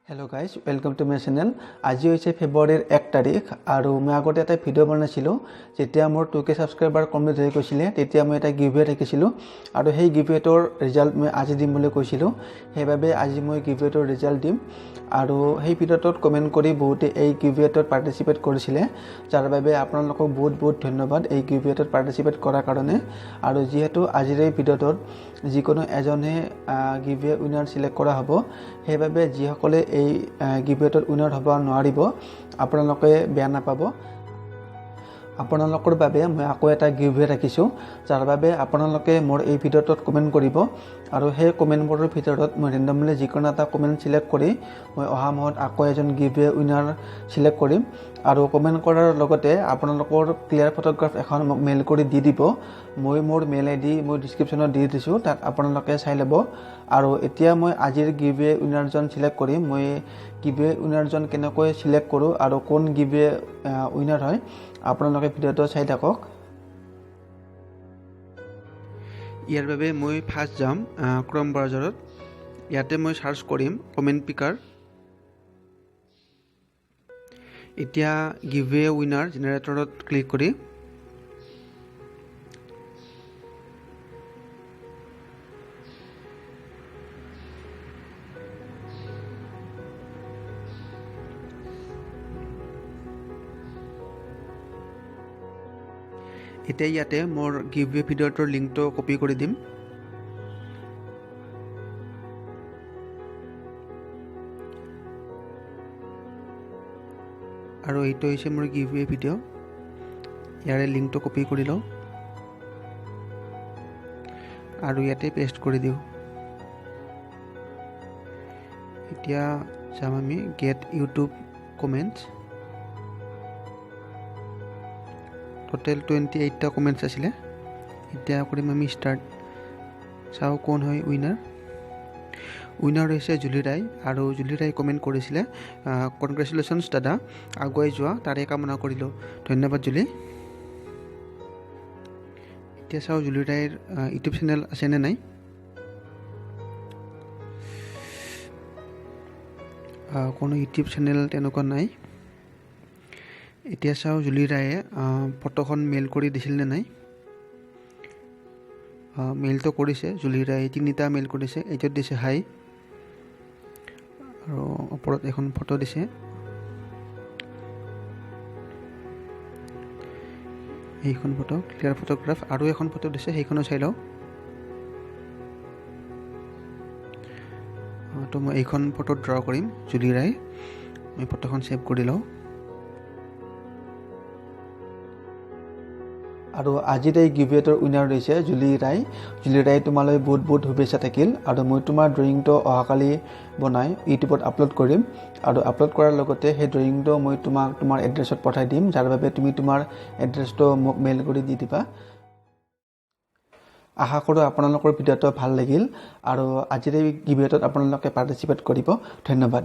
Hello guys, welcome to my channel. আজি হৈছে ফেব্ৰুৱাৰীৰ 1 তাৰিখ আৰু মই আগতে এটা ভিডিঅ' বনাইছিলোঁ। যেতিয়া মোৰ 2K subscriber complete হৈ গৈছিলে, তেতিয়া মই এটা গিভৱে ৰাখিছিলোঁ আৰু সেই গিভৱেটোৰ ৰিজাল্ট মই আজি দিম বুলি কৈছিলোঁ। সেইবাবে আজি মই গিভৱেটোৰ ৰিজাল্ট দিম। আৰু সেই ভিডিঅ'টোত কমেণ্ট কৰি বহুতে এই গিভৱেটোত পাৰ্টিচিপেট কৰিছিলে, যাৰ বাবে আপোনালোকক বহুত বহুত ধন্যবাদ এই গিভৱেটোত পাৰ্টিচিপেট কৰাৰ কাৰণে। আৰু যিহেতু আজিৰ এই ভিডিঅ'টোত যিকোনো এজনহে গিভৱে উইনাৰ চিলেক্ট কৰা হ'ব, সেইবাবে যিসকলে এই গিভৱেটোত উইনাৰ হ'ব নোৱাৰিব, আপোনালোকে বেয়া নাপাব। আপোনালোকৰ বাবে মই আকৌ এটা গিভৱে ৰাখিছোঁ, যাৰ বাবে আপোনালোকে মোৰ এই ভিডিঅ'টোত কমেণ্ট কৰিব আৰু সেই কমেণ্টবোৰৰ ভিতৰত মই ৰেণ্ডমলি যিকোনো এটা কমেণ্ট চিলেক্ট কৰি মই অহা মাহত আকৌ এজন গিভৱে উইনাৰ চিলেক্ট কৰিম। আৰু কমেণ্ট কৰাৰ লগতে আপোনালোকৰ ক্লিয়াৰ ফটোগ্ৰাফ এখন মোক মেইল কৰি দি দিব। মই মোৰ মেইল আই ডি মই ডিছক্ৰিপশ্যনত দি দিছোঁ, তাত আপোনালোকে চাই ল'ব। আৰু এতিয়া মই আজিৰ গিভৱে উইনাৰজন চিলেক্ট কৰিম। মই গিভৱে উইনাৰজন কেনেকৈ চিলেক্ট কৰোঁ আৰু কোন গিভৱে উইনাৰ হয়, আপোনালোকে ভিডিঅ'টো চাই থাকক। ইয়াৰ বাবে মই ফাৰ্ষ্ট যাম ক্ৰম ব্ৰাউজাৰত। ইয়াতে মই চাৰ্চ কৰিম কমেণ্ট পিকাৰ। এতিয়া গিভৱে উইনাৰ জেনেৰেটৰত ক্লিক কৰি এতিয়া ইয়াতে মোৰ গিভৱে ভিডিঅ'টোৰ লিংকটো কপি কৰি দিম। আৰু এইটো হৈছে মোৰ গিভৱে ভিডিঅ', ইয়াৰে লিংকটো কপি কৰি লওঁ আৰু ইয়াতে পেষ্ট কৰি দিওঁ। এতিয়া যাম আমি গেট ইউটিউব কমেণ্টছ। টোটেল 28টা কমেণ্টছ আছিলে। এতিয়া কৰিম আমি ষ্টাৰ্ট। চাওঁ কোন হয় উইনাৰ। উইনাৰ হৈছে জুলি ৰায়। আৰু জুলি ৰায় কমেণ্ট কৰিছিলে, কনগ্ৰেচুলেশ্যনছ দাদা, আগুৱাই যোৱা তাৰে কামনা কৰিলোঁ। ধন্যবাদ জুলি। এতিয়া চাওঁ জুলি ৰায়ৰ ইউটিউব চেনেল আছেনে নাই। কোনো ইউটিউব চেনেল তেনেকুৱা নাই। এতিয়া চাওঁ জুলি ৰায়ে ফটোখন মেইল কৰি দিছিল নে নাই। মেইলটো কৰিছে জুলি ৰায়ে, 3টা মেইল কৰিছে। এইটোত দিছে হাই আৰু ওপৰত এখন ফটো দিছে। এইখন ফটো ক্লিয়াৰ ফটোগ্ৰাফ। আৰু এখন ফটো দিছে, সেইখনো চাই লওঁ। তো মই এইখন ফটো ড্ৰ কৰিম জুলি ৰায়। মই ফটোখন ছেভ কৰি লওঁ। আৰু আজিৰ এই গিভৱেটোৰ উইনাৰ হৈছে জুলি ৰায়। জুলি ৰায়, তোমালৈ বহুত বহুত শুভেচ্ছা থাকিল। আৰু মই তোমাৰ ড্ৰয়িংটো অহাকালি বনাই ইউটিউবত আপলোড কৰিম। আৰু আপলোড কৰাৰ লগতে সেই ড্ৰয়িংটো মই তোমাক তোমাৰ এড্ৰেছত পঠাই দিম, যাৰ বাবে তুমি তোমাৰ এড্ৰেছটো মোক মেইল কৰি দি দিবা। আশা কৰোঁ আপোনালোকৰ ভিডিঅ'টো ভাল লাগিল আৰু আজিৰ এই গিভৱেটোত আপোনালোকে পাৰ্টিচিপেট কৰিব। ধন্যবাদ।